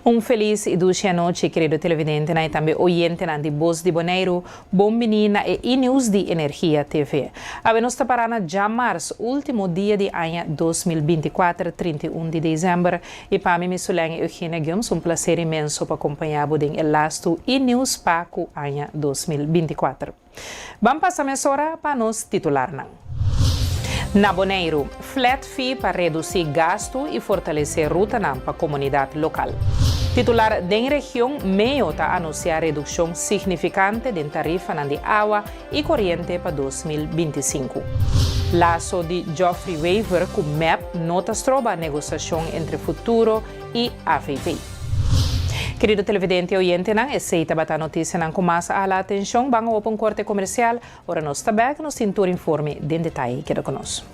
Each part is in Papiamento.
Un felis i dushi anochi kerido televidentenan i tambe oyentenan di Bos di Boneiru. Bon bini na e E-News di Energia TV. Awe nos ta pará na djamars, último dia di aña 2024, 31 di desèmber. I pa mi, Misulèn Eugenia Gumbs, un plaser inmenso pa kompañá bo den e lastu E-News pa ku aña 2024. Ban pasa mesora pa nos titularnan. Na Boneiru, flat fee pa redusí gastu i fortalesé rutanan pa komunidat lokal. Titular den region Meo ta anunsiá redukshon signifikante den tarifanan di awa i koriente pa 2025. Laso di Geoffrey Wever ku mep no ta stroba negosiashon entre Futuro i avp. Kerido televidente i oyentenan, esei tabata notisianan ku mas a hala atenshon. Ban a opa un korte komersial. Ora nos ta bek, nos tin tur informe den detaye. Keda ku nos.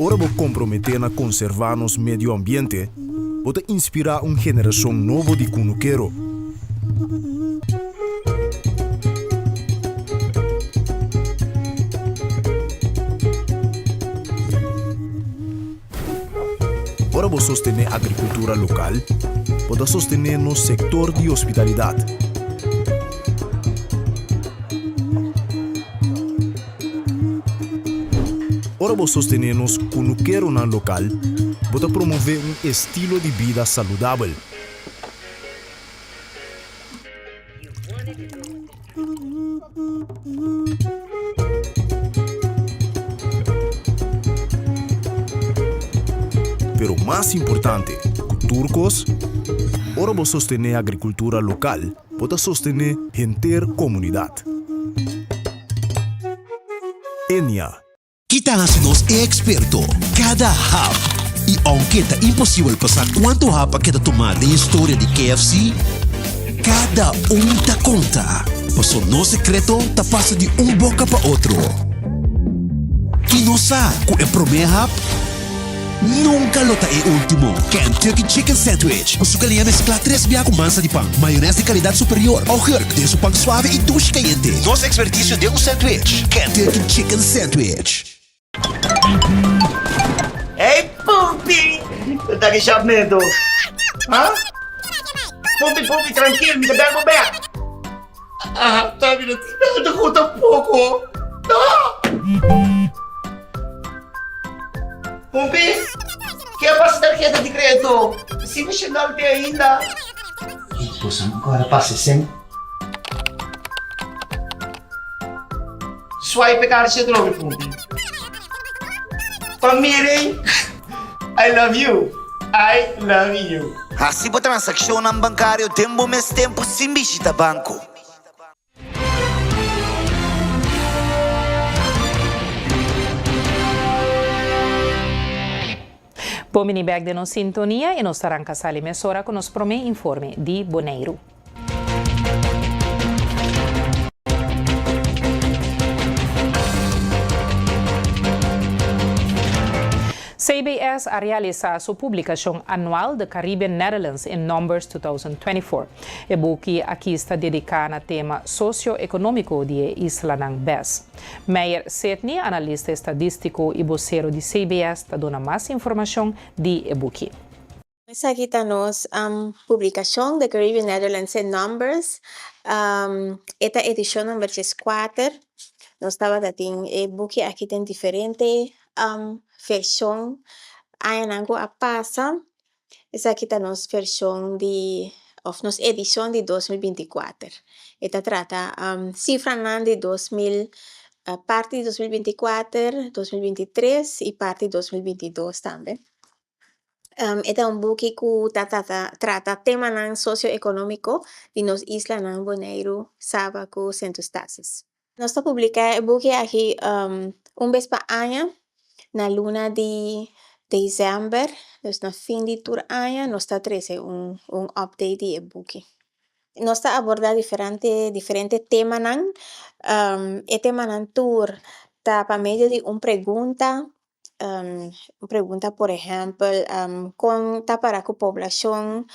Ora bo komprometé na konservá nos medio ambiente, bo ta inspirá un generashon nobo di kunukero. Ora bo sostené agrikultura lokal, bo ta sostené nos sektor di hospitalidat. Ora bo sostené nos kunukeronan lokal, bo ta promové un estilo di bida saludabel. Pero mas importante ku tur kos, ora bo sostené agrikultura lokal, bo ta sostené henter komunidat. Enia. Ki ta hasi nos e eksperto? Kada hap! I ounke ta imposibel pa sa kuantu hap a keda tumá den historia di KFC, kada un ta konta, paso nos sekreto ta pasa di un boka pa otro. I nos sa ku e promé hap nunka lo ta e último. Kentucky Chicken Sandwich, ku su galiña mesklá tres bia ku mansa di pan, mayonès di kalidat superior, augurk den su pan suave i dushi kayente. Nos ekspertisio den un sandwich, Kentucky Chicken Sandwich. Hey Pumpi! Bo ta ki medo? Ha? Pumpi, Pumpi, trankil, mi ta bel bo bek. Ah, ta mi no tin nada ku tampoko. No! Pumpi, ke a pasa tarjeta di kredito? Si mi shendal te ainda. Boso agora pasa sen. Swipe e karchi atrobe, Pumpi. Pa miren, I love you, I love you. Hasi bo transakshonnan bankario den bo mes tempu sin bishita banko. Bon bini bek den nos sintonia i nos ta ranka sali mesora ku nos promé informe di Boneiru. CBS a realisá su publikashon anual The Caribbean Netherlands in Numbers 2024. E buki aki sta dediká na tema sosio-ekonómiko di e islanan bes. Meyer Sedney, analista estadístiko i bosero di CBS ta duna mas informashon di e buki. Esaki ta nos publikashon The Caribbean Netherlands in Numbers. E ta edishon number dieskuater. Nos tabata tin e buki aki den diferente vershon añanan ku a pasa. Esaki ta nos vershon di òf nos edishon di 2024. E ta trata sifranan di 2000 parti di 2024, 2023 i parti di 2022 tambe. E ta un buki ku ta trata temanan sosioekonómiko di nos islanan Boneiru, Saba ku Sint Eustatius. Nos ta publiká e buki aki un bes pa aña na luna di desèmber, dus na fin di tur aña nos ta trese un update di e buki. Nos ta abordá diferente diferente temanan. E temanan tur ta pa medio di un pregunta, un pregunta por ehèmpel kon ta para ku poblashon,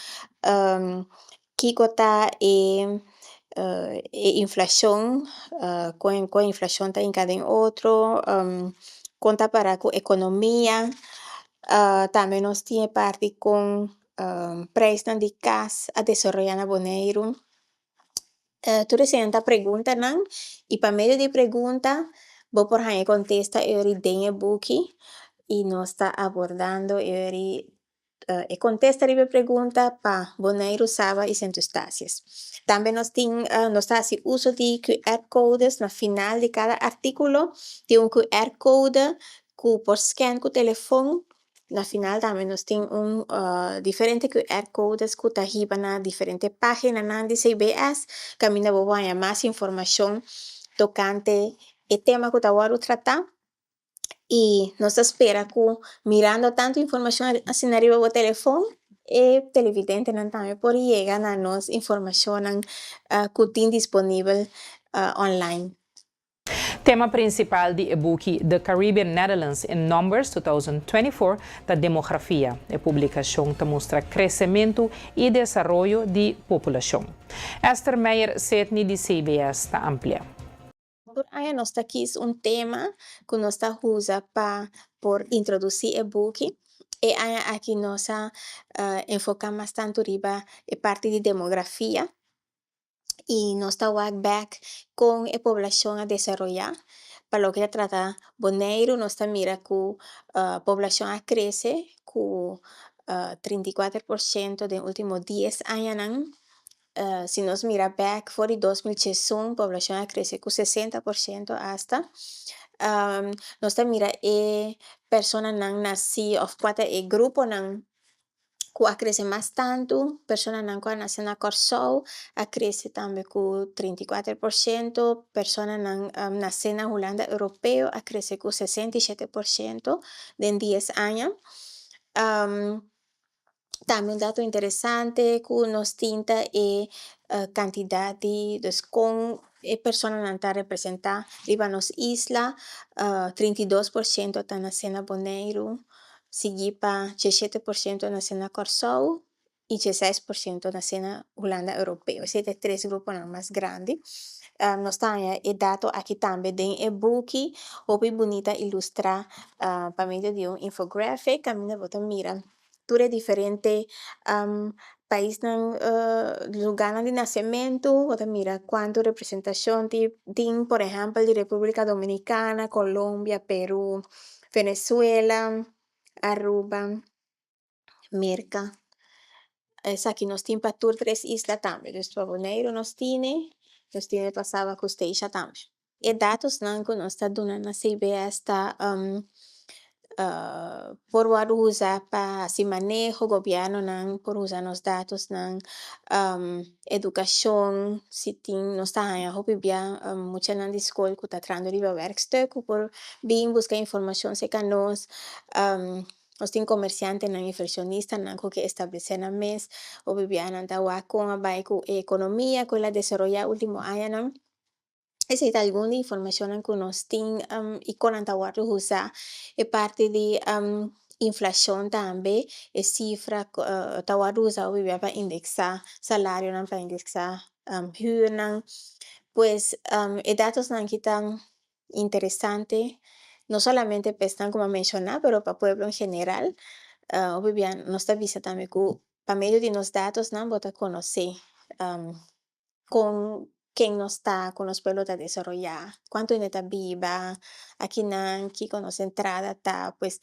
kiko ta e e inflashon, kon kon inflashon ta hinka den otro, kon ta para ku ekonomia. Tambe nos tin e parti kon preisnan di kas a desaroyá na Boneiru. Tur esei ta preguntanan i pa medio di pregunta bo por haña e kontesta eri den e buki i nos ta abordando eri e kontesta riba e pregunta pa Boneiru, Saba i Sint Eustatius. Tambe nos tin nos ta hasi uso di QR codes. Na final di kada artíkulo tin un QR code ku por scan ku telefòn. Na final tambe nos tin un diferente QR codes ku ta hiba na diferente páginanan di CBS kaminda bo por haña mas informashon tokante e tema ku ta wòrdu tratá. I nos ta spera ku mirando tantu informashon asina riba bo telefòn, e televidentenan tambe por yega na nos informashonnan ku tin disponibel online. Tema prinsipal di e buki The Caribbean Netherlands in Numbers 2024 ta demografia. E publikashon ta mustra kresementu i desaroyo di populashon. Esther Meyer Setny di CBS ta amplia. Tur aña nos ta kies un tema ku nos ta usa pa por introdusí e buki. E aña aki nos a enfoká mas tantu riba e parti di demografia i nos ta wak bèk kon e poblashon a desaroyá. Pa loke ta trata Boneiru, nos ta mira ku poblashon a krese ku 34% den último 10 añanan. Si nos mira bèk for di 2011, poblashon a krese ku 60% asta. Nos ta mira e personanan nasí òf kua ta e gruponan ku a krese mas tantu: personanan ku a nase na Kòrsou a krese tambe ku 34%, personanan nasé na Hulanda Europeo a krese ku 67% den 10 aña. Tambe un dato interesante ku nos tin ta e kantidat di, dus kon e personanan ta representá riba nos isla: 32% ta nasé na Boneiru, siguí pa 17% nasé na Kòrsou i 16% nasé na Hulanda Europeo. Esei ta e tres gruponan mas grandi. Nos ta haña e dato aki tambe den e buki, hopi bunita ilustrá pa medio di un infographic kaminda bo ta mira tur e diferente paisnan, lugánan di nasementu. Bo ta mira kuantu representashon tin, por ehèmpel, di Repúblika Dominikana, Colombia, Peru, Venezuela, Aruba, Merka. Esaki nos tin pa tur tres isla tambe, dus pa Boneiru nos tine, nos tine pa Saba ku Statia tambe. E datosnan ku nos ta duna na CBS ta por wòrdu usá pa hasi maneho, gobièrnunan por usa nos datosnan, edukashon, si tin nos ta haña hopi bia muchanan di skol ku ta trahando riba werkstuk ku por bin buska informashon serka nos. Nos tin komersiantenan, invershonistanan ku ke establesé nan mes, hopi bia nan ta wak kon a bai ku e ekonomia ku el a desaroyá último añanan. Esei ta algun di informashonnan ku nos tin i kon nan ta wòrdu usá. E parti di inflashon tambe, e sifra ta wòrdu usá hopi bia pa indeksá salarionan, pa indeksá huurnan. Pues e datosnan aki ta interesante, no solamente pa esnan ku mi a menshoná, pero pa pueblo en general. Hopi bia nos ta bisa tambe ku pa medio di nos datosnan bo ta konosé kon ken nos ta, kon nos pueblo ta desaroyá, kuantu hende ta biba akinan, kiko nos entrada ta. Pues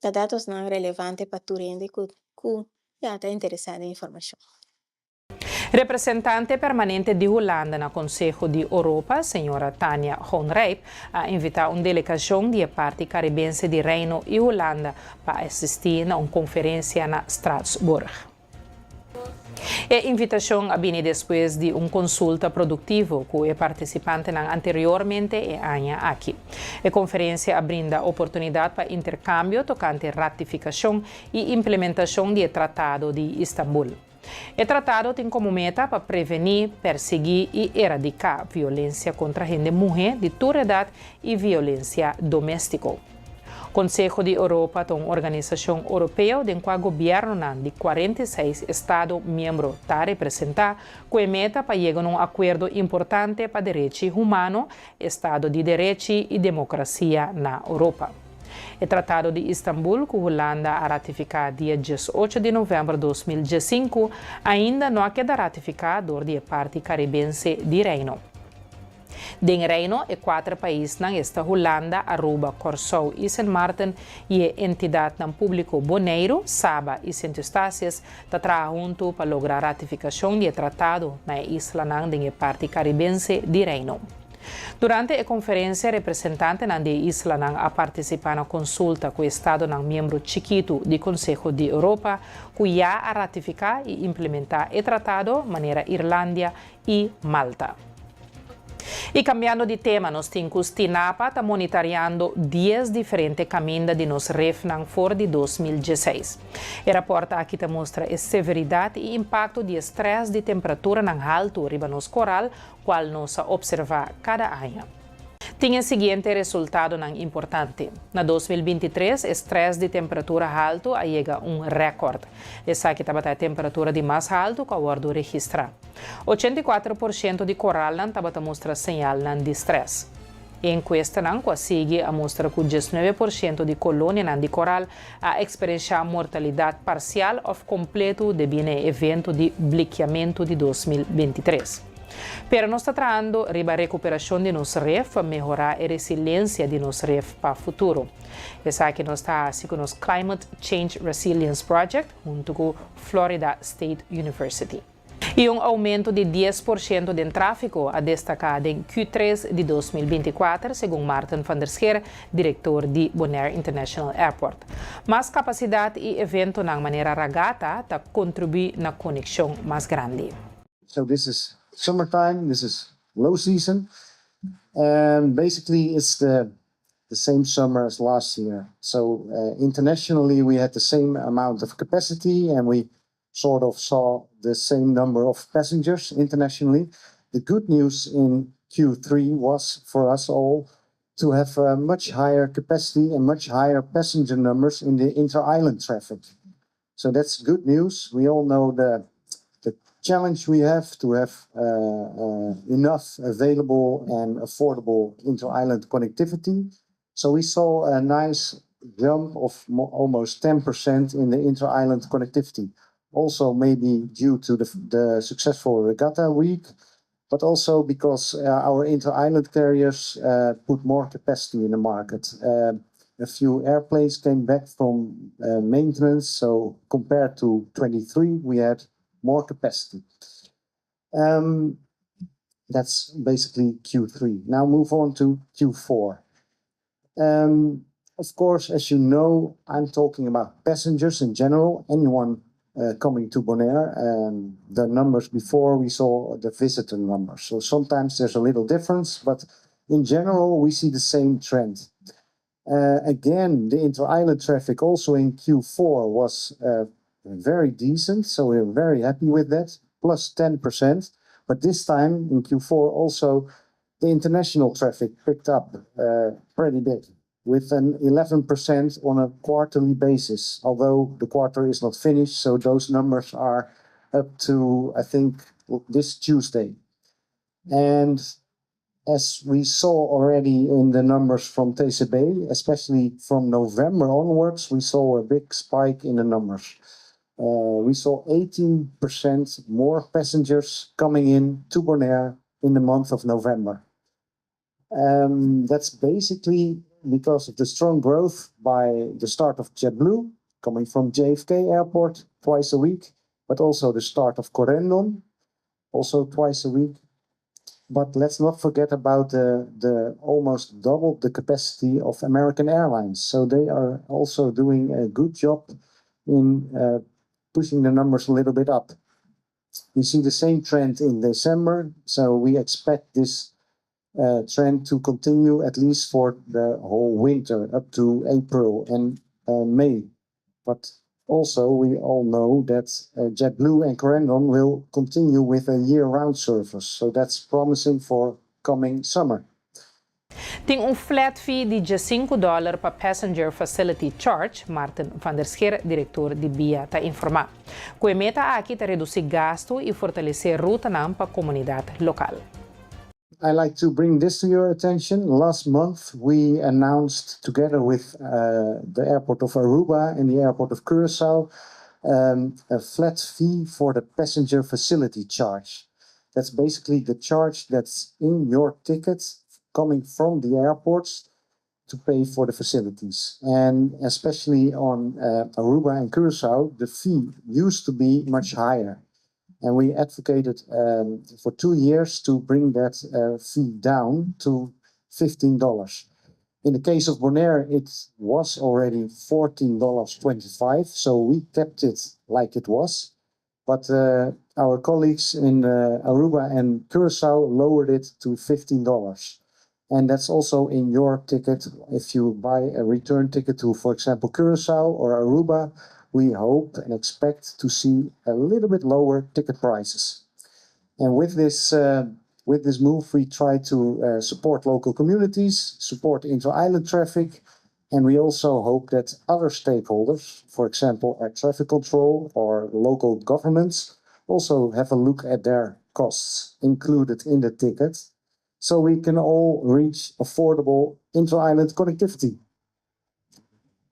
ta datosnan relevante pa tur hende ku ya ta interesá den informashon. Representante permanente di Hulanda na Konseho di Europa, señora Tanya Gonrijp, a invitá un delegashon di parti karibense di Reino i Hulanda pa asistí na un konferensia na Straatsburg. E invitashon a bini despues di un konsulta produktivo ku e partisipantenan anteriormente e aña aki. E konferensia a brinda oportunidat pa interkambio tokante ratifikashon i implementashon di e Tratado di Istanbul. E tratado tin komo meta pa prevení, persiguí i eradiká violensia kontra hende muhé di tur edat i violensia doméstiko. Konseho di Europa ta un organisashon oropeo den kua gobièrnunan di 46 estado miembro ta representá, ku e meta pa yega na un akuerdo importante pa derechi humano, estado di derechi i demokrasia na Europa. E Tratado di Istanbul, ku Hulanda a ratifiká dia 18 di novèmber 2015, ainda no a keda ratifiká dor di e parti karibense di Reino. Den Reino, e kuater paisnan esta Hulanda, Aruba, Kòrsou i Sint Maarten i e entidatnan públiko Boneiru, Saba i Sint Eustatius ta traha huntu pa logra ratifikashon di e tratado na e islanan den e parti karibense di Reino. Durante e konferensia representantenan di e islanan a partisipá na konsulta ku estadonan miembro chikitu di Konseho di Europa ku ya a ratifiká i implementá e tratado manera Irlandia i Malta. I kambiando di tema, nos tin ku Stinapa ta monitoreando 10 diferente kaminda di nos refnan for di 2016. E rapòrt aki ta mustra e severidat i impakto di strès di temperaturanan haltu riba nos koral, kual nos a opservá kada aña. Tin e siguiente resultadonan importante. Na 2023, strès di temperatura haltu a yega un rèkòrt. Esaki tabata e temperatura di mas haltu ku a wòrdu registrá. 84% di koralnan tabata mustra señalnan di strès. E enkuestanan ku a sigui a mustra ku 19% di kolonianan di koral a eksperensiá mortalidat parsial òf kompleto debí na e evento di blikiamentu di 2023. Pero nos ta trahando riba rekuperashon di nos ref pa mehorá e resiliensia di nos ref pa futuro. Esaki nos ta hasi ku nos Climate Change Resilience Project huntu ku Florida State University. I un oumento di 10% di tráfiko a destaká den Q3 di 2024, segun Martin van der Scheer, direktor di Bonaire International Airport. Mas kapasidat i eventonan manera regatta ta kontribuí na konekshon mas grandi. So this is summertime, this is low season. And basically it's the same summer as last year. So internationally we had the same amount of capacity and we sort of saw the same number of passengers internationally. The good news in Q3 was for us all to have a much higher capacity and much higher passenger numbers in the inter-island traffic. So that's good news. We all know the challenge we have to have enough available and affordable inter-island connectivity. So we saw a nice jump of almost 10% in the inter-island connectivity. Also maybe due to the successful regatta week, but also because our inter-island carriers put more capacity in the market. A few airplanes came back from maintenance, so compared to 2023, we had more capacity. That's basically Q3. Now move on to Q4. Of course, as you know, I'm talking about passengers in general, anyone coming to Bonaire. The numbers before we saw the visitor numbers. So sometimes there's a little difference, but in general, we see the same trend. Again, the inter-island traffic also in Q4 was very decent, so we're very happy with that, +10%. But this time in Q4 also, the international traffic picked up pretty big, with an 11% on a quarterly basis, although the quarter is not finished, so those numbers are up to, I think, this Tuesday. And as we saw already in the numbers from TCB, especially from November onwards, we saw a big spike in the numbers. We saw 18% more passengers coming in to Bonaire in the month of November. That's basically because of the strong growth by the start of JetBlue, coming from JFK Airport twice a week, but also the start of Corendon, also twice a week. But let's not forget about the almost double the capacity of American Airlines. So they are also doing a good job in pushing the numbers a little bit up. We see the same trend in December, so we expect this trend to continue at least for the whole winter up to April and May. But also we all know that JetBlue and Corendon will continue with a year-round service, so that's promising for coming summer. Tin un flat fee di diesinku dòler pa Passenger Facility Charge, Maarten van der Scheer, direktor di bia ta informá. Ku e meta aki ta redusí gastu i fortalesé rutanan pa komunidat lokal. I like to bring this to your attention. Last month we announced together with the airport of Aruba and the airport of Curaçao a flat fee for the passenger facility charge. That's basically the charge that's in your ticket coming from the airports to pay for the facilities. And especially on Aruba and Curaçao, the fee used to be much higher. And we advocated for 2 years to bring that fee down to $15. In the case of Bonaire, it was already $14.25, so we kept it like it was. But our colleagues in Aruba and Curaçao lowered it to $15. And that's also in your ticket. If you buy a return ticket to, for example, Curaçao or Aruba, we hope and expect to see a little bit lower ticket prices. And with this move, we try to support local communities, support inter-island traffic, and we also hope that other stakeholders, for example, air traffic control or local governments, also have a look at their costs included in the ticket, so we can all reach affordable inter-island connectivity.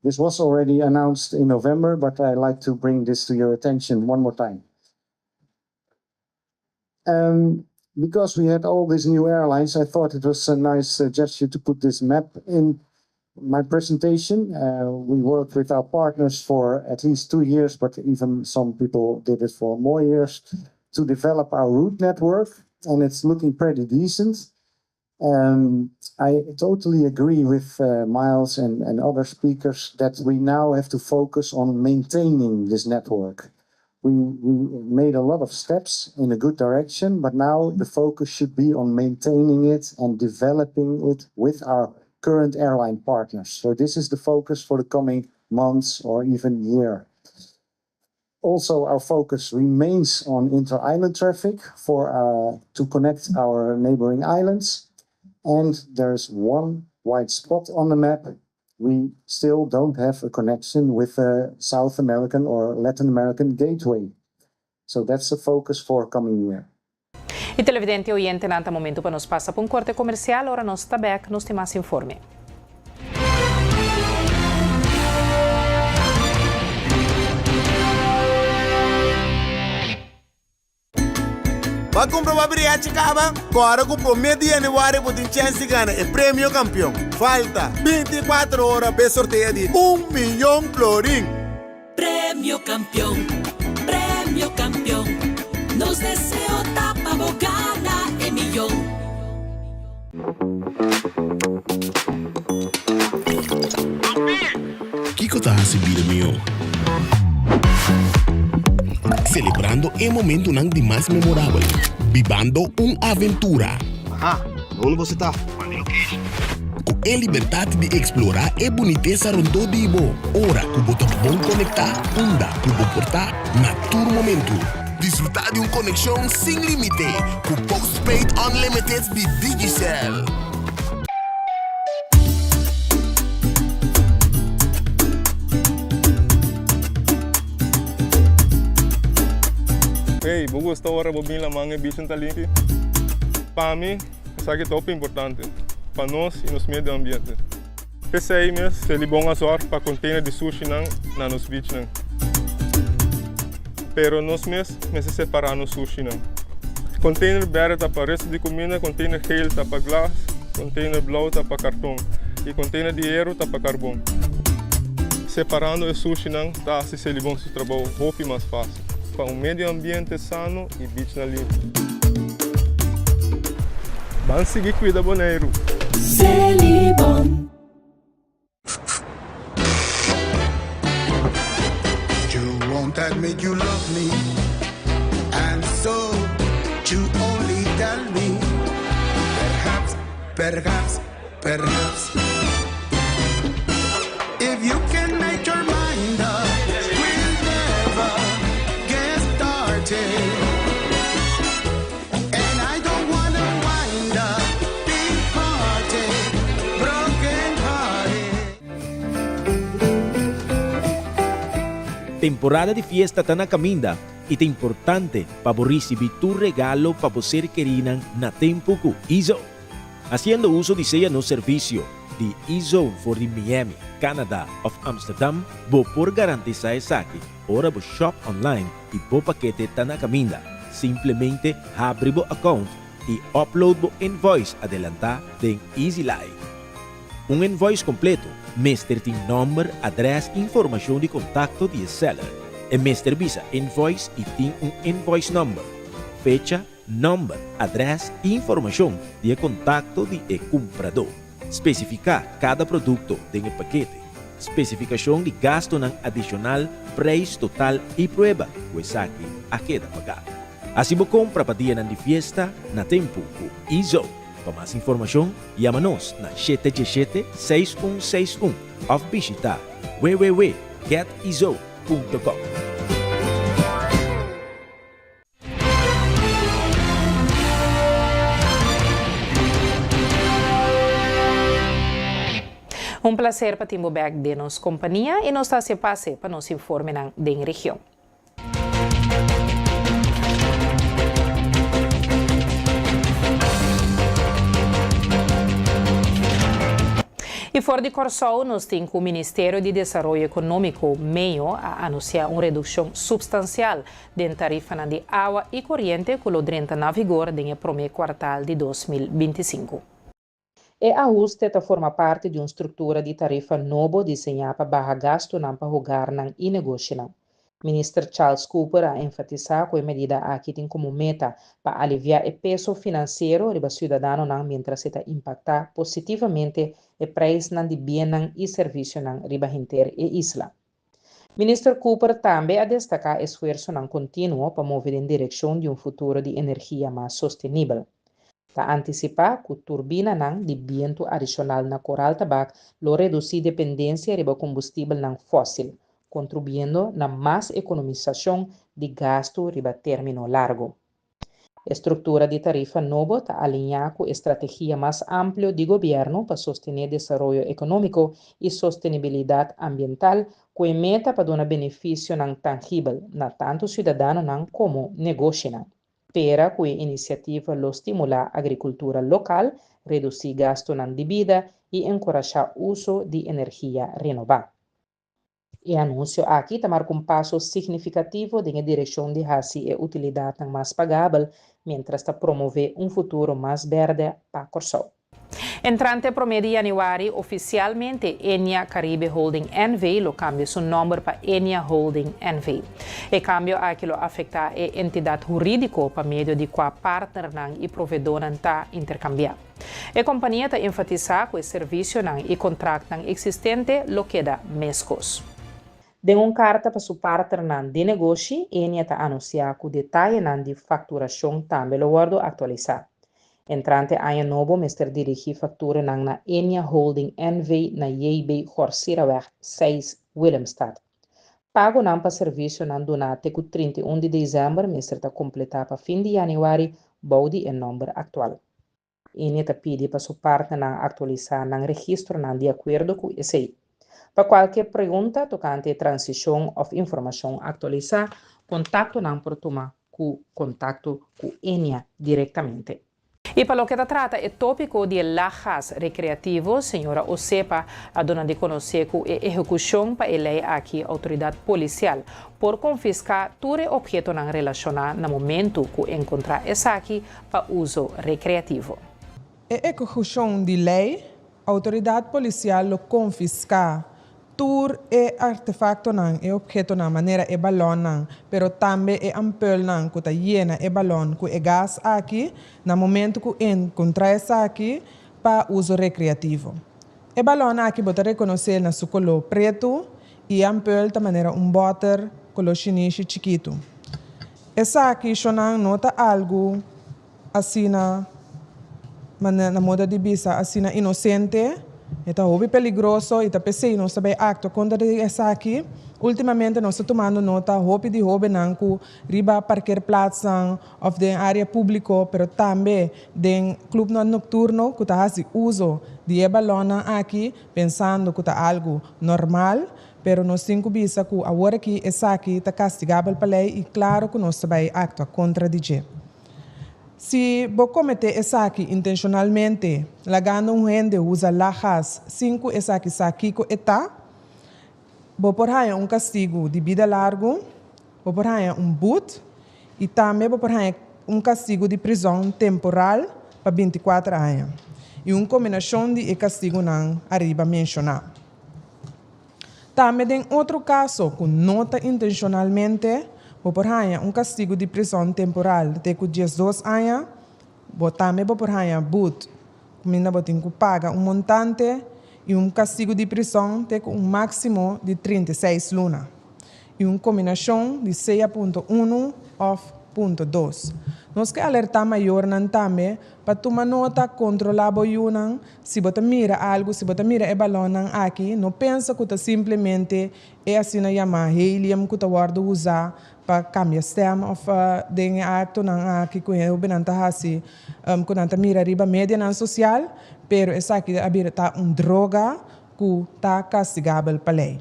This was already announced in November, but I like to bring this to your attention one more time. Because we had all these new airlines, I thought it was a nice gesture to put this map in my presentation. We worked with our partners for at least 2 years, but even some people did it for more years, to develop our route network, and it's looking pretty decent. I totally agree with Miles and other speakers that we now have to focus on maintaining this network. We made a lot of steps in a good direction, but now the focus should be on maintaining it and developing it with our current airline partners. So this is the focus for the coming months or even year. Also, our focus remains on inter-island traffic for to connect our neighboring islands, and there's one white spot on the map. We still don't have a connection with a South American or Latin American gateway. So that's the focus for coming year. I televidente oyentenan, ta momento pa nos pasa pa un korte komersial, ora nos ta bèk, nos tin mas informe. Bo a kumpra bo briachi kaba? Kòrda ku promé di yanüari bo tin chèns di gana e premio kampion. Falta 24 ora p'e sorteo di un miyon florin! Premio Kampion, Premio Kampion, nos deseo ta pa bo gana e miyon. Kiko ta hasi bida mihó? Selebrando e momentunan di mas memorabel. Bibando un aventura. Aha, unda bo ta? Ku e libertat di eksplorá e bunitesa rondó di bo. Ora ku bo ta bon konektá, unda ku bo por ta, na tur momentu. Disfrutá di un konekshon sin límite ku Postpaid Unlimited di Digicel. Hey, bo gusta ora bo bin laman e beach ta limpi? Pa mi, esaki ta hopi importante pa nos y nos medio ambiente. P'esei mes, Selibon a zorg pa container di sushinan na nos beachnan. Pero nos mes mester separa nos sushinan. Container berde ta pa resto di cuminda, container geel ta pa glas, container blauw ta pa carton y container di hero ta pa carbon. Separando e sushinan ta haci Selibon su trabou hopi mas facil pa un medio ambiente sano y beachnan limpi. Ban sigui cuida Boneiru! Selibon. You won't admit you love me. And Perhaps, perhaps If you can make your mind up We'll never get started And I don't wanna wind up Big hearted, broken hearted. Temporada di fiesta ta na caminda y ta importante pa bo ricibi tur regalo pa bo ser kerinan na tempo cu E-Zone. Haciendo uso di sea nos servicio di E-Zone for di Miami, Canada of Amsterdam, bo por garantisa esaki ora bo shop online y bo pakete ta na caminda. Simplemente habri bo account y upload bo invoice adelanta den EasyLife. Un invoice completo mester tin nomber, adres y informacion di contacto di e seller. E mester bisa invoice y tin un invoice number, fecha, nomber, adres y informacion di e contacto di e cumprador. Specifica cada producto den e pakete, specificacion di gastonan adicional, prijs total y prueba cu esaki a keda paga. Haci bo compra pa dianan di fiesta na tempo cu E-Zone. Pa mas informashon, yama nos na shete djeshete, seis un seis un òf bishitá www getizo punto com. Un placer pa tin bo bek den nos compania y nos ta haci e pase pa nos informenan den region. I for di Kòrsou nos tin ku Ministerio di Desaroyo Ekonómiko, meo, a anunsiá un redukshon supstansial den tarifanan di awa i koriente ku lo drenta na vigor den e promé kuartal di 2025. E ahuste ta forma parti di un struktura di tarifa nobo diseñá pa baha gastunan pa hogarnan i negoshinan. Minister Charles Cooper a enfatisá ku e medida aki tin komo meta pa aliviá e peso finansiero riba siudadanonan miéntras e ta impaktá positivamente e preisnan di biennan i servisionan riba henter e isla. Minister Cooper tambe a destaká esfuersonan kontinuo pa move den direkshon di un futuro di energia mas sostenibel. Ta antisipá ku turbinanan di bientu adishonal na Koral Tabak lo redusí dependensia riba kombustibelnan fósil, kontribuyendo na mas ekonomisashon di gastu riba término largu. E struktura di tarifa nobo ta aliñá ku e strategia mas amplio di gobièrnu pa sostené desaroyo ekonómiko i sostenibilidat ambiental ku e meta pa duna benefisionan tangibel na tantu siudadanonan komo negoshinan. Spera ku e inisiativa lo stimulá agrikultura lokal, redusí gastunan di bida i enkurashá uso di energia renobá. E anunsio aki ta marka un paso signifikativo den e direkshon di hasi e utilidatnan mas pagabel miéntras ta promové un futuro mas bèrdè pa Kòrsou. Entrante promé di yanüari, ofisialmente Ennia Caribe Holding NV. lo kambia su nòmber pa Ennia Holding NV. E kambio aki lo afektá e entidat hurídiko pa medio di kua partnernan i provedónan ta interkambiá. E kompania ta enfatisá ku e servisionan i kontraktnan eksistente lo keda meskos. Den un karta pa su partnernan di negoshi, Ennia ta anunsiá ku detayenan di fakturashon tambe lo wòrdu aktualisá. Entrante aña nobo mester dirigí fakturanan na Ennia Holding NV. na JB Gorsiraweg seis, Willemstad. Pagonan pa servisionan duná te ku 31 di desèmber mester ta kompletá pa fin di yanüari bou di e nòmber aktual. Ennia ta pidi pa su partnernan aktualisá nan registronan di akuerdo ku esei. Pa kualke pregunta tokante e transishon òf informashon aktualisá, kontaktonan por tuma ku kontakto ku Ennia direktamente. I pa loke ta trata e tópiko di e laggas rekreativo, señora Osepa a duna di konosé ku e ehekushon pa e lei aki outoridat polisial por konfiská tur e ophetonan relashoná na momentu ku enkontrá esaki pa uso rekreativo. E ehekushon di lei Outoridat polisial lo konfiská tur e artefaktonan, e ophetonan manera e balònnan, pero tambe e ampulnan ku ta yena e balòn ku e gas aki na momentu ku enkontrá esaki pa uso rekreativo. E balòn aki bo ta rekonosé na su koló pretu i e ampul ta manera un bòter koló shinishi chikitu. Esaki, shonnan, no ta algu. Asina na moda di bisa asina inosente, e ta hopi peligroso i ta p'esei nos ta bai aktua kontra di esaki. Ultimamente nos ta tumando nota hopi di hobennan ku riba parkeerplaatsnan òf den área públiko pero tambe den klupnan nokturno ku ta hasi uso di e balònnan aki pensando ku ta algu normal. Pero nos tin ku bisa ku awor aki esaki ta kastigabel pa lei i klaro ku nos ta bai aktua kontra di dje. Si bo kometé esaki intenshonalmente, lagando un hende usa lachgas sin ku esaki sa kiko e ta, bo por haña un kastigu di bida largu, bo por haña un but i tambe bo por haña un kastigu di prizòn temporal pa bintikuater aña i un kombinashon di e kastigunan ariba menshoná. Tambe den otro kaso ku no ta intenshonalmente, bo por haña un kastigu di prison temporal te ku 12 aña. Bo tambe bo por haña but, kuminda bo tin ku paga un montante i un kastigu di prison te ku un máksimo di 36 luna i un kombinashon di sea punto unu òf punto dos. Nos ke alertá mayornan tambe pa tuma nota, kontrolá bo yunan. Si bo ta mira algu, si bo ta mira e balònnan aki, no pensa ku ta simplemente e asina yamá helium ku ta wòrdu usá pa kambia stèm òf den e aktonan aki ku e hóbennan ta hasi ku nan ta mira riba medianan sosial, pero esaki a bira ta un droga ku ta kastigabel pa lei.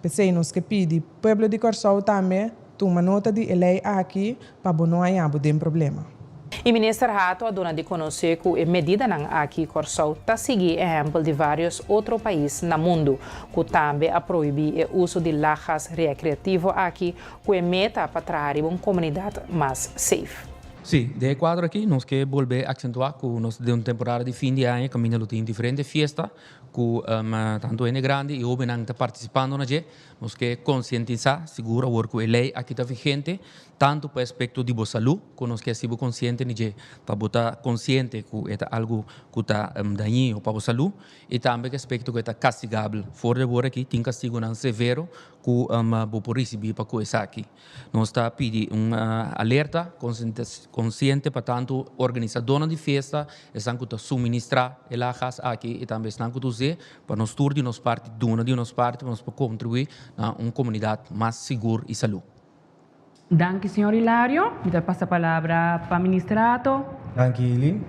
P'esei nos ke pidi pueblo di Kòrsou tambe tuma nota di e lei aki pa bo no haña bo den problema. E minister Hato a duna di konosé ku e medidanan aki Kòrsou ta sigui ehèmpel di vários otro pais na mundu ku tambe a prohibí e uso di lagas reakreativo aki ku e meta pa traha riba un komunidat mas safe. Sí, den e kuadro aki nos ke bolbe aksentuá ku nos ta den un temporada di fin di aña kaminda lo tin diferente fiesta ku tantu hende grandi i hóbennan ta partisipando na dje. Nos ke konsientisá sigur awor ku e lei aki ta vigente, tantu pa e aspekto di bo salú, ku nos ke hasi bo konsiente di dje, pa bo ta konsiente ku e ta algu ku ta dañino pa bo salú, i tambe ku e aspekto ku e ta kastigabel. For di awor aki tin kastigunan severo ku bo por risibí pa ku esaki. Nos ta pidi un alerta konsiente pa tantu organisadónan di fiesta, esnan ku ta suministrá e lagas aki i tambe esnan ku ta us'é, pa nos tur di nos parti duna di nos parti pa nos por kontribuí na un komunidat mas sigur i salú. Danki señor Hilario. Mi ta pasa palabra pa Minister Hato. Danki Lin.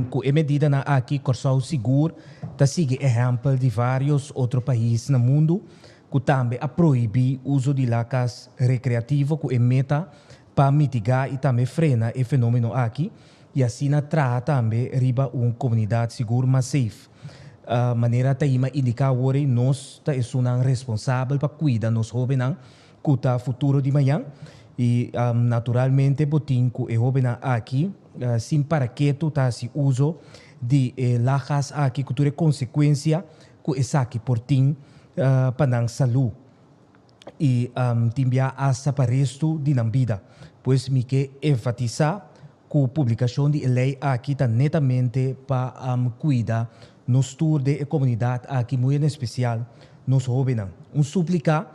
Ku e medidanan aki Kòrsou sigur ta sigui ehèmpel di vários otro pais na mundu ku tambe a prohibí uso di lakas rekreativo ku e meta pa mitigá i tambe frena e fenómeno aki i asina traha tambe riba un komunidat sigur mas safe. Manera Taima indiká awor ei nos ta esunnan responsabel pa kuida nos hóbennan ku ta futuro di mañan i naturalmente bo tin ku e hóbennan aki sin para ketu ta hasi uso di e lakas aki ku tur e konsekuensia ku esaki por tin pa nan salú i tin bia asta pa restu di nan bida. Pues mi ke enfatisá ku publikashon di e lei aki ta netamente pa kuida nos tur den e komunidat aki, muy en espesial nos hóbennan. Un súplika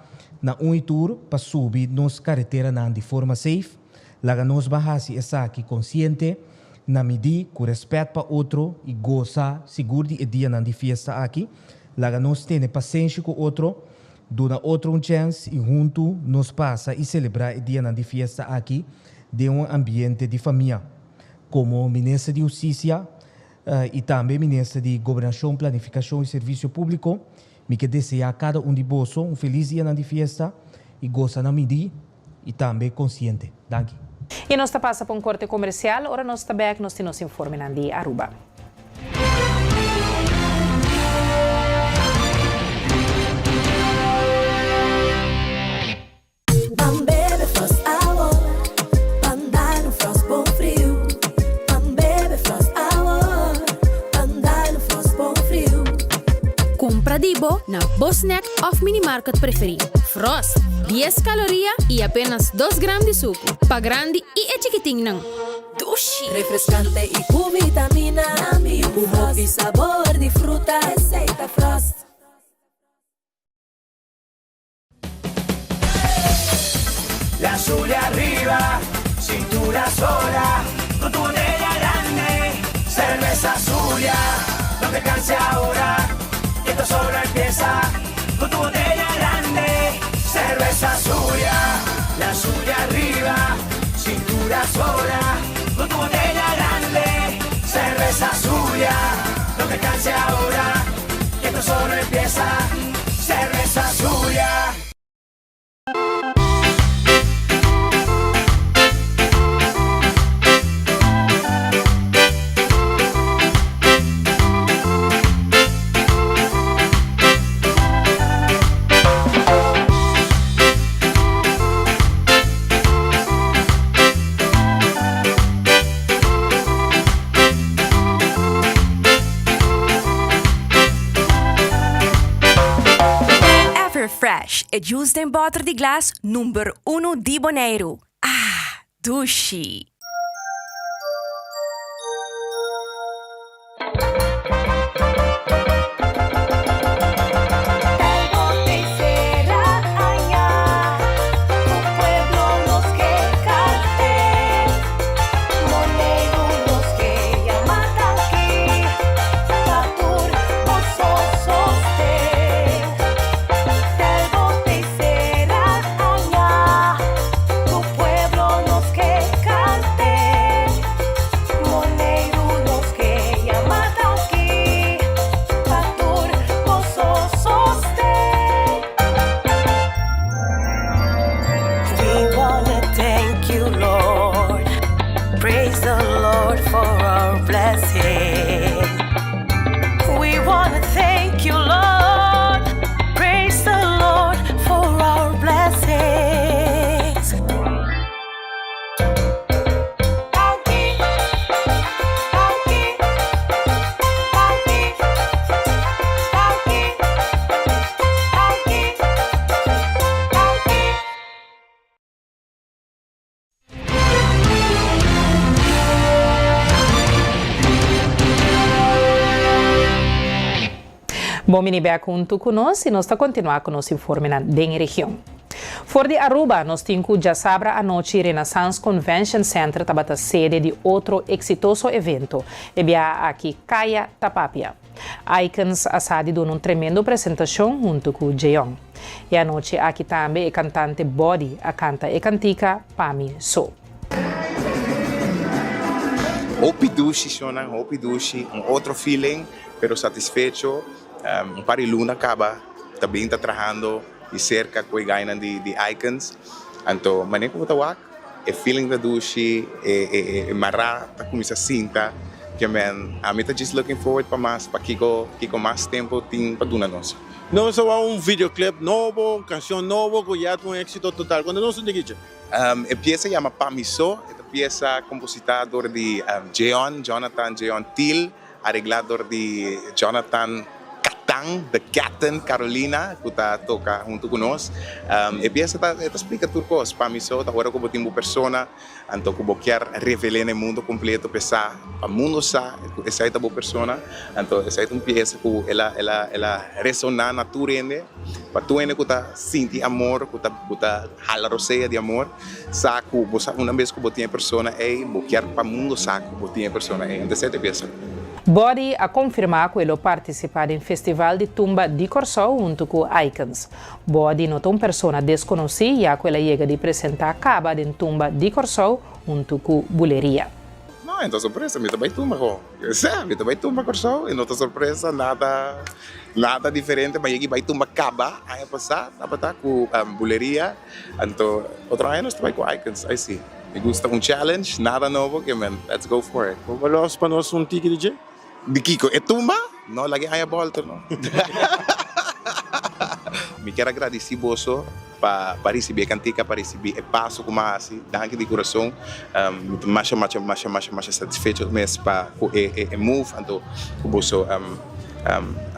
na un i tur pa subi nos kareteranan di forma safe. Laga nos ban hasi esaki konsiente, na midí ku rèspèt pa otro i gosa sigur di e dianan di fiesta aki. Laga nos tene pasenshi ku otro, duna otro un chèns i huntu nos pasa i selebrá e dianan di fiesta aki den un ambiente di famia. Komo Minister di Hustisia i tambe Minister di Gobernashon, Planifikashon i Servisio Públiko, mi ke deseá kada un di boso un felis dianan di fiesta i gosa na midí i tambe konsiente. Danki. I nos ta pasa pa un korte komersial. Ora nos ta bèk nos tin nos informenan di Aruba. Ban bebe Frost awor, ban dal un Frost bon friu. Ban bebe Frost awor, ban dal un Frost bon friu. Kumpra di bo na bo snack òf minimarket preferí. Frost, dies kaloria i apenas dos gram di suku. Pa grandi i e chikitinnan. Dushi! Refreskante i ku vitamina. Ku hopi sabor di fruta. Esei ta Frost. La Zulia arriba, cintura sola, con tu botella grande, cerveza. Cerveza Zulia, no te canse ahora, que esto solo empieza con tu botella grande. Cerveza Zulia, la suya arriba, cintura sola, con tu botella grande. Cerveza Zulia, no te canse ahora, que esto solo empieza. Cerveza Zulia. Everfresh, e juice den bòter di glas number unu di Boneiru. Ah, dushi! Bon bini bek huntu ku nos i nos ta kontinuá ku nos informenan den e region. For di Aruba nos tin ku djasabra anochi Renaissance Convention Center tabata sede di otro eksitoso evento, e biaha aki Kaya ta Papia. Icons a sa di duna un tremendo presentashon huntu ku Jeon. E anochi aki tambe e kantante Body a kanta e kantika Pa Mi So. Hopi dushi shownan, hopi dushi, un otro feeling, pero satisfecho. Un par di luna caba ta bin ta trahando di cerca cu e guynan di di Icons. Anto manera cu bo ta wak e feeling ta dushi, e e e mara ta cuminsa sinta. Ke men ami ta just looking forward pa mas, pa kico kico mas tempo tin pa duna nos. Nos a wak un videoclip nobo, un cancion nobo cu ya ta un exito total. Cuando nos un dikichi? E pieza yama Pa Mi So, e ta pieza composita dor di Jeon, Jonathan Jeon Thiel. Areglá dor di Jonathan Catan, The Captain Carolina, ku ta toka huntu ku nos. E piesa ta e ta splika tur kos. Pa mi so ta ora ku bo tin bo persona, anto ku bo kier revel'é na e mundu kompleto p'e sa, pa mundu sa ku esei ta bo persona. Anto esei ta un piesa ku el a el a el a resoná na tur hende, pa tur hende ku ta sinti amor, ku ta ku ta hala rosea di amor. Sa ku bo sa una bes ku bo tin e persona ei, bo kier pa mundo sa ku bo tin e persona ei. Antes e piensa. Body a konfirmá ku e lo partisipá den Festival di Tumba di Kòrsou huntu ku Icons. Body no ta un persona deskonosí ya ku el a yega di presentá kaba den Tumba di Kòrsou huntu ku Buleria. No, e no ta sorpresa, mi ta bai tumba ho. Sè, mi ta bai tumba Kòrsou, e no ta sorpresa, nada, nada diferente, ma yegi bai tumba kaba aña pasá tabata ku Buleria. Anto otro aña nos ta bai ku Icons, ai si. Mi gusta un challenge, nada nobo ke men, let's go for it. Bo los pa nos un tiki di dje? Di kiko? E tumba? No, laga e aña bolter no. Mi kier a gradisi boso pa pa risibi e kantika, pa risibi e paso ku mi a hasi. Danki di kurason. Mi ta masha masha masha masha masha satisfecho mes pa ku e e move anto ku boso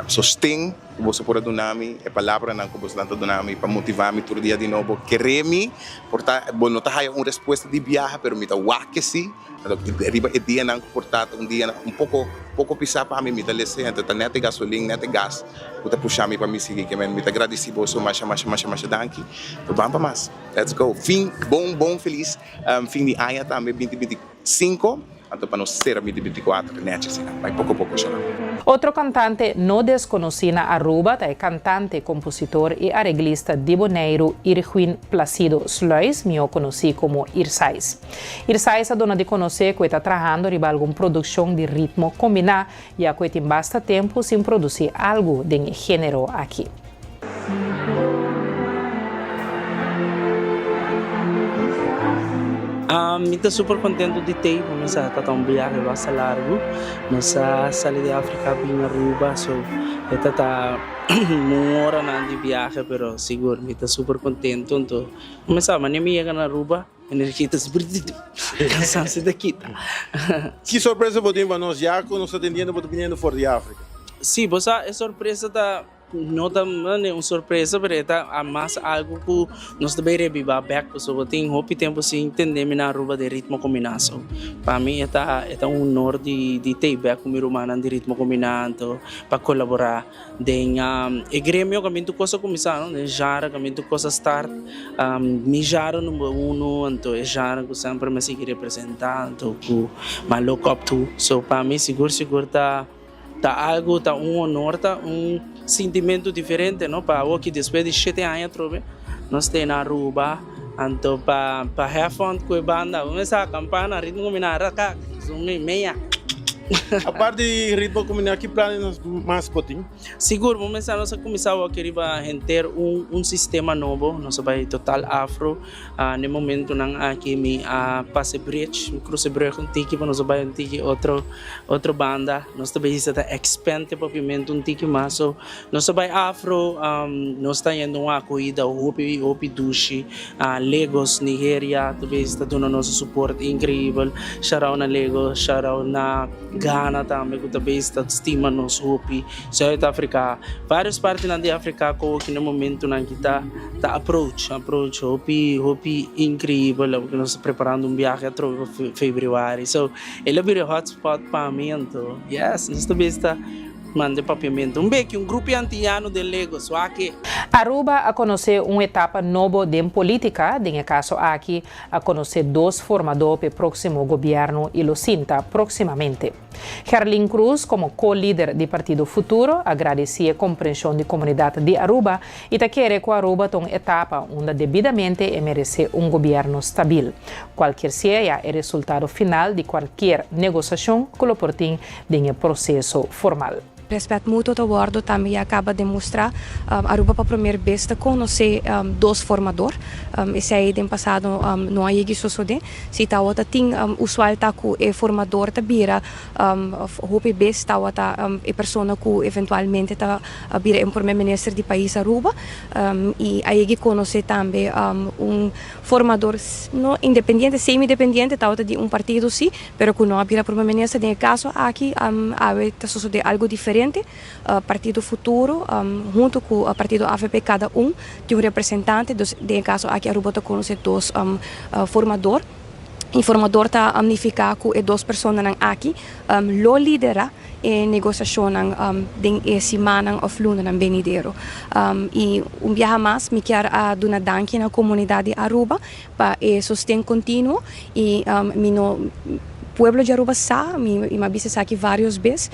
sosten. Ku boso por a duna mi, e palabranan ku boso ta duna mi pa motivá mi tur dia di nobo. Keré mi, por ta bo no ta haya un respuesta di biaha, pero mi ta wak ke sí. Anto riba e dianan ku por ta ta un dia un poko poko pisá pa mi, mi ta lese anto ta nèt e gasolin, nèt e gas ku ta pusha mi pa mi sigui. Ke men mi ta gradisí boso masha masha masha masha danki. Pero ban pa mas. Let's go. Fin bon bon felis fin di aña tambe 2025. Anto pa nos sera 2024 nechi asina, bai poko poko shona. Otro kantante no deskonosí na Aruba ta e kantante, kompositor i areglista di Boneiru Irgwin Placido Sluis, mihó konosí komo Irsais. Irsais a duna di konosé ku e ta trahando riba algun produkshon di ritmo kombiná, ya ku e tin basta tempu sin produsí algu den e género aki. Mi ta super contento di tey pa mi sa ta un biahe basta largo. Nos a sali di Africa bin Aruba so e ta ta un oranan di biahe pero sigur mi ta super contento anto mi sa mane mi yega na Aruba energia ta super cansancio ta kita. Ki sorpresa bo tin pa nos ya cu nos ta tendiendo bo ta biniendo for di Africa? Si bo sa e sorpresa ta No ta un sorpresa pero e ta mas algo cu nos ta bay rebiba bek pasobra bo tin hopi tempo sin tende mi na Aruba den Ritmo Combina so pa mi e ta e ta un honor di di tey bek cu mi rumannan di Ritmo Combina anto pa colabora den e gremio caminda tur cos a cuminsa no den genre caminda tur cos a start mi genre number uno anto e genre cu semper mi a sigui representa anto cu mi a look up to so pa mi sigur sigur ta. Ta algu, ta un honor, ta un sintimentu diferente no pa awoki despues di shete aña atrobe nos ta na Aruba anto pa pa have fun ku e banda bo mester a kampana ritmo kombiná raka zumbi meya. Aparte di ritmo kombiná ki planes mas bo tin? Sigur bo mester nos a kuminsá awoki riba henter un un sistema nobo nos a bai total afro. Na e momentunan aki mi a pasa e bridge, mi crusa e brug un tiki pa nos a bai un tiki otro otro banda. Nos ta bisa ta expand e papiamentu un tiki mas. So nos a bai afro, nos ta yendo un akohida hopi hopi dushi. Lagos, Nigeria ta bisa ta duna nos un support increibel. Shout out na Lagos, shout out na Ghana tambe ku ta bisa ta stima nos hopi. Zuid Afrika, varios partinan di Afrika ku na e momentunan aki ta ta approach, approach hopi hopi increibel awo ku nos ta preparando un biahe atrobe pa februari so el a bira e hotspot pa mi anto yes nos ta bisa manda e papiamento un beki un grupo antiano den Lagos wak. Aruba a konosé un etapa nobo den polítika, den e kaso aki a konosé dos formadó p'e próksimo gobièrnu i lo sinta próksimamente. Gerlin Cruz komo ko-lider di Partido Futuro a gradisí e komprenshon di komunidat di Aruba i ta kere ku Aruba ta un etapa unda debidamente e meresé un gobièrnu stabil. Kualkier sea e resultado final di kualkier negosashon ku lo por tin den e proseso formal. Respet mutuo ta wordo tambe ya caba demostra. Aruba pa promer bes ta conoce dos formador. Esey den pasado no a yegi sosode. Si tawata tin usual ta cu e formador ta bira of hopi bes tawata e persona cu eventualmente ta bira e promer minister di pais Aruba. Y a yegi conoce tambe un formador no independiente, semi-dependiente tawata di un partido si. Pero ku no a bira Prome Minister den e kaso aki awe ta sosode algu diferente. Partido Futuro huntu ku partido avp kada un tin un representante, dus den e kaso aki Aruba ta konosé dos formador. I formador ta nifiká ku e dos personanan aki lo liderá e negosiashonnan den e simannan òf lunanan benidero. I un biaha mas mi kier a duna danki na komunidat di Aruba Pa e sosten continuo y mi no pueblo di Aruba sa, mi mi a bisa esaki varios bes,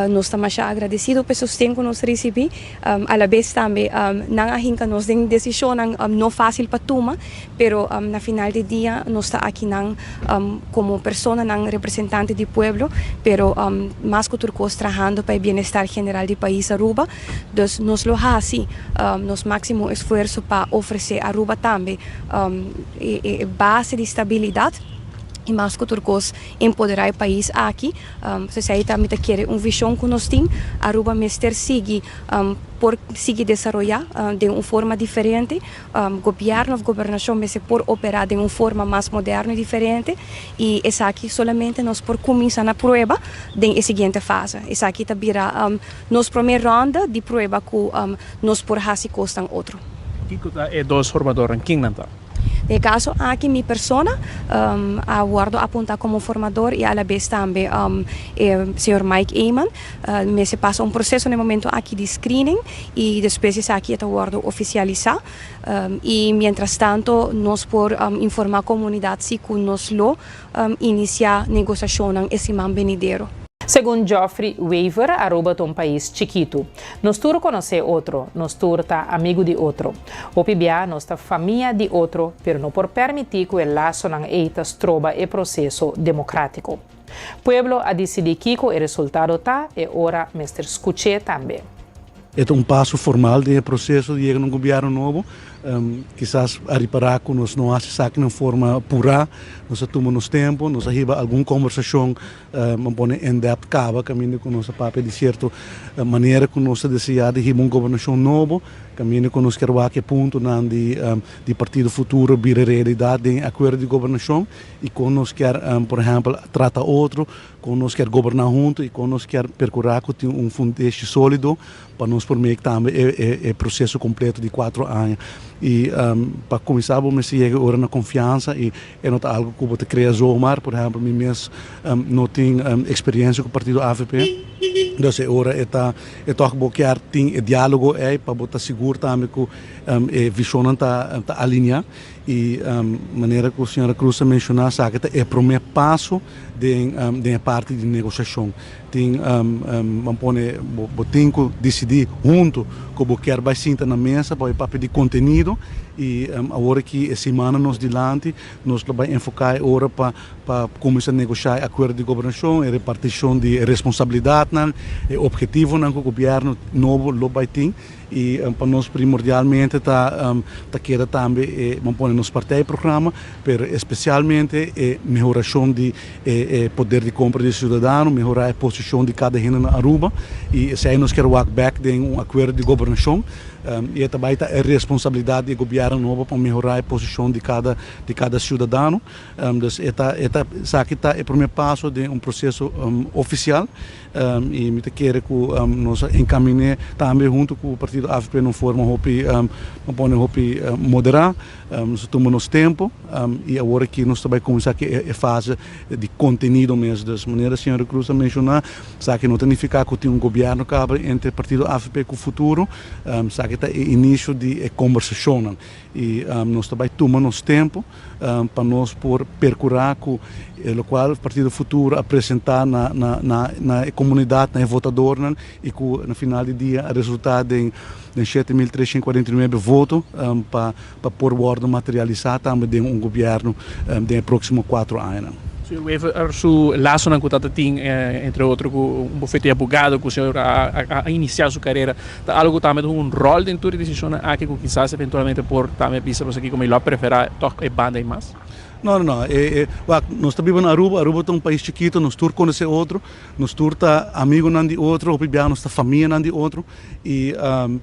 nos ta masha agradecido pa e sosten cu nos ricibi, alabes tambe nan a hinca nos den decisionnan no facil pa tuma, pero na final di dia nos ta akinan como personanan representante di pueblo, pero mas cu tur cos trahando pa e bienestar general di pais Aruba, dus nos lo haci nos maximo esfuerzo pa ofrece Aruba tambe. E base di stabilidat i mas ku tur kos empoderá e pais aki. Esei ta mi ta kere un vishon ku nos tin. Aruba mester sigui por sigui desaroyá den un forma diferente. Gobièrnu òf gobernashon mester por operá den un forma mas moderno i diferente i esaki solamente nos por kuminsá na prueba den e siguiente fase. Esaki ta bira nos promé rònda di prueba ku nos por hasi kosnan otro. Kiko ta e dos formadornan? Ken nan ta? Den e kaso aki mi persona a wòrdu apuntá komo formador i alabes tambe e señor Mike Eman. Mester pasa un proseso na e momento aki di screening i despues di esaki e ta wòrdu ofisialisá. I mientras tanto nos por informá komunidat si ku nos lo inisiá negosiashonnan e siman benidero. Segun Geoffrey Wever, Aruba ta un pais chikitu. Nos tur konosé otro, nos tur ta amigu di otro. Hopi bia nos ta famia di otro, pero no por permití ku e lasonan ei ta stroba e proseso demokrátiko. Pueblo a disidí kiko e resultado ta, e ora mester skuch'é tambe. E ta un paso formal den e proseso di yega na un gobièrnu nobo. Kisas a ripará ku nos no hasi esaki na un forma purá. Nos a tuma nos tempu, nos a hiba algun kombersashon, bo pone in depth kaba kaminda ku nos a papia di sierto manera ku nos ta deseá di hiba un gobernashon nobo, kaminda ku nos kier wak e puntonan di di Partido Futuro bira realidat den e akuerdo di gobernashon i kon nos kier, por ehèmpel, trata otro. Kon nos kier goberná huntu i kon nos kier perkurá ku tin un fundeshi sólido pa nos por make tambe e proseso kompleto di kuatro aña. I pa kuminsá bo mester yega ora na konfiansa i e no ta algu ku bo ta krea zomaar. Por ehèmpel mi mes no tin eksperiensia ku partido avp, dus e ora e ta e tòg bo kier tin e diálogo ei pa bo ta sigur tambe ku e vishonnan ta alineá. I manera ku señora Cruz a menshoná esaki ta e promé paso den den e parti di negosiashon. Tin ban pone bo bo tin ku disidí huntu ku bo kier bai sinta na mesa pa bai papia di kontenido i awor aki e simana nos dilanti nos lo bai enfoká e ora pa pa kuminsá negoshá e akuerdo di gobernashon, e repartishon di e responsabilidatnan, e ophetivonan ku gobièrnu nobo lo bai tin. I pa nos primordialmente ta ta keda tambe e, ban pone nos partijprogramma, pero especialmente e mehoracion di e e poder di compra di e ciudadano, mehora e posicion di cada hende na Aruba y esey nos kier wak bek den un acuerdo di gobernacion y e ta bay ta e responsabilidad di e gobierno nobo pa mehora e posicion di cada di cada ciudadano. Dus e ta e ta esaki ta e prome paso den un proceso oficial. I mi ta kere ku nos a enkaminé tambe huntu ku partido avp na un forma hopi, no pone hopi moderá. Nos a tuma nos tempu i awor aki nos ta bai kuminsá ku e fase di kontenido mes. Dus manera señor Cruz a menshoná, esaki no ta nifiká ku tin un gobièrnu kaba entre partido avp ku Futuro. Esaki ta e inisio di e kombersashonnan i nos ta bai tuma nos tempu. pa nos por percura cu e locual Partido Futuro a presenta na na na e comunidad, na e votadornan y cu na final di dia a resulta den den 7349 voto pa pa por wordo materialisa tambe den un gobierno den e proximo cuatro añanan. Señor Wever, su lasonan cu ta ta tin entre otro cu un bufete di abogado cu señor a a inicia su carera Ta algo cu tambe ta hunga un rol den tur e decisionnan aki cu kisas eventualmente por tambe bisa nos aki como e lo a prefera toch e banda ei mas? No, no, no. E, e, wak, nos ta biba na Aruba, Aruba ta un pais chikito, nos tur conoce otro, nos tur ta amigonan di otro, hopi biaha nos ta famianan di otro, y,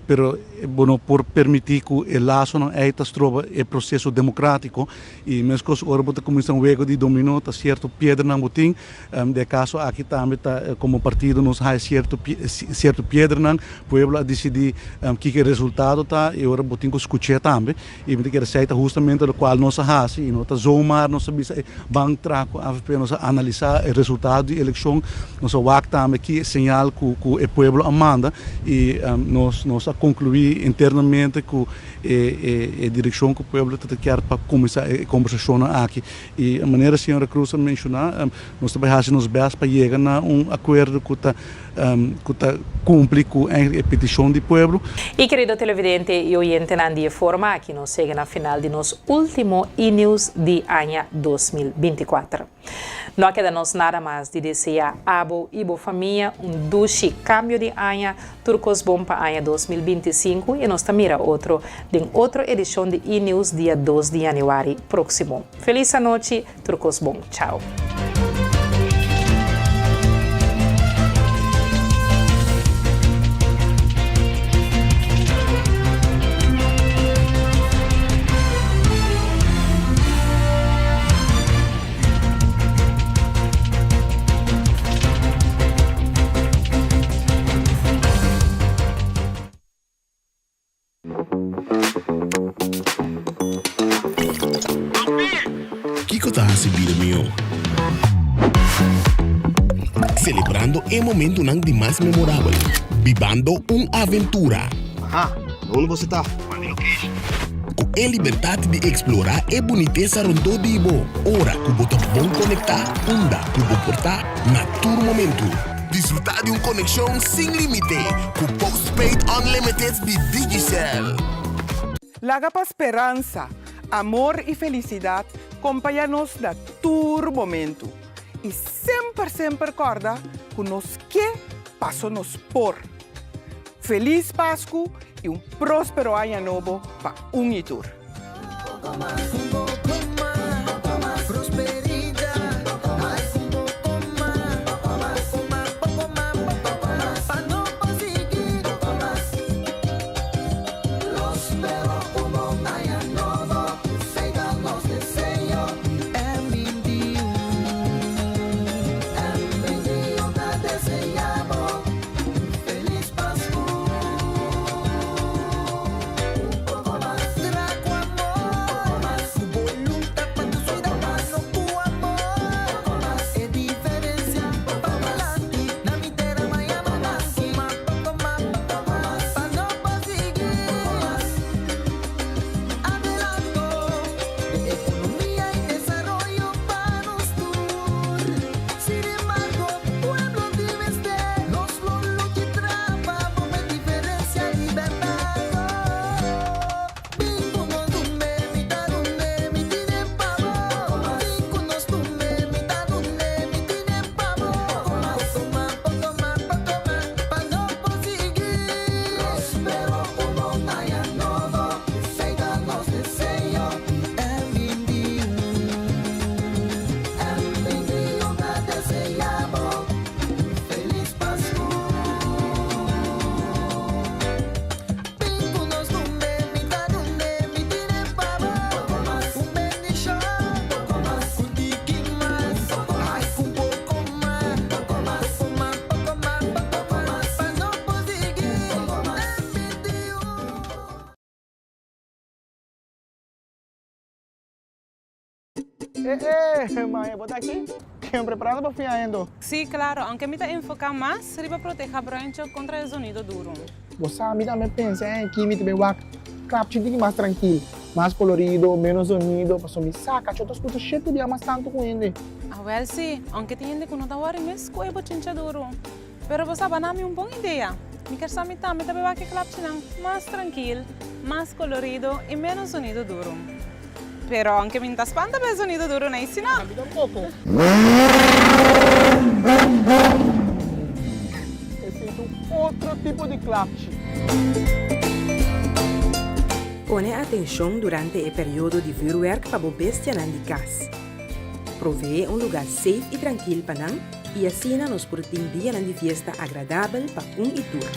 pero bo no por permiti cu e lasonan ei ta stroba e proceso democratico, y mescos ora bo ta cuminsa un wego di domino, ta cierto piedranan bo tin, Den e kaso aki tambe ta komo partido nos haya sierto sierto piedranan, pueblo a disidí kiko e resultado ta i ora bo tin ku skuch'é tambe. I mi ta kere esei ta hustamente lokual nos a hasi i no ta zomaar nos a bisa e ban traha ku avp, nos a analisá e resultado di elekshon, nos a wak tambe ki señal ku ku e pueblo a manda i nos nos a konkluí internamente ku e e direkshon ku pueblo ta ta kier pa kuminsá e kombersashonnan aki. I manera señora Cruz a menshoná, nos ta bai hasi nos bèst pa yega na un akuerdo ku ta ku ta kumpli ku e petishon di pueblo. I kerido televidente i oyentenan di e forma aki nos yega na final di nos ultimo E-News di aña 2024. No a keda nos nada mas di desea abo i bo famia un dushi kambio di aña, Tur kos bon pa aña 2025 i nos ta mira otro den otro edishon di E-News dia dos di yanüari próksimo. Felis anochi, tur kos bon. Chao. ta hasi bida mihó. Selebrando e momentunan di mas memorabel. Bibando un aventura. Aha, na unda boso ta? Ku e libertat di eksplorá e bunitesa rondó di bo, ora ku bo ta bon konektá unda ku bo por ta na tur momentu. Disfrutá di un konekshon sin límite ku Postpaid Unlimited di Digicel. Laga pa speransa, amor i felisidat kompañá nos na tur momentu. I semper semper kòrda ku nos ke paso nos por. Felis Pasku i un próspero aña nobo pa un i tur. Eh eh, Maya, bo ta aki? Ken preparando pa fin aña endo? Sí, claro, aunke mi ta enfoca mas riba proteha Bruintje contra e zonido duro. Bo sa, mi tambe pensa en aki mi ta bay wak klapchi diki mas trankil, mas kolorido, menos zonido, pasobra mi sa kacho ta skucha shete bia mas tantu ku hende. Awel sí, aunke tin hende ku no ta wòri mes ku e bochincha duro. Pero bo sa, bana mi un bon idea. Mi ker sa mi tambe ta beba ki klapchinan mas trankil, mas kolorido i ménos zonido duru. Pero aunke mi no ta spanta pa e zonido duru nei si no. Ami tampoko. Esei ta un otro tipo di klapchi. Pone atenshon durante e periodo di vürwèrk pa bo bestianan di kas. Proveé un lugá safe i trankil pa nan i asina nos por tin dianan di fiesta agradabel pa un i tur.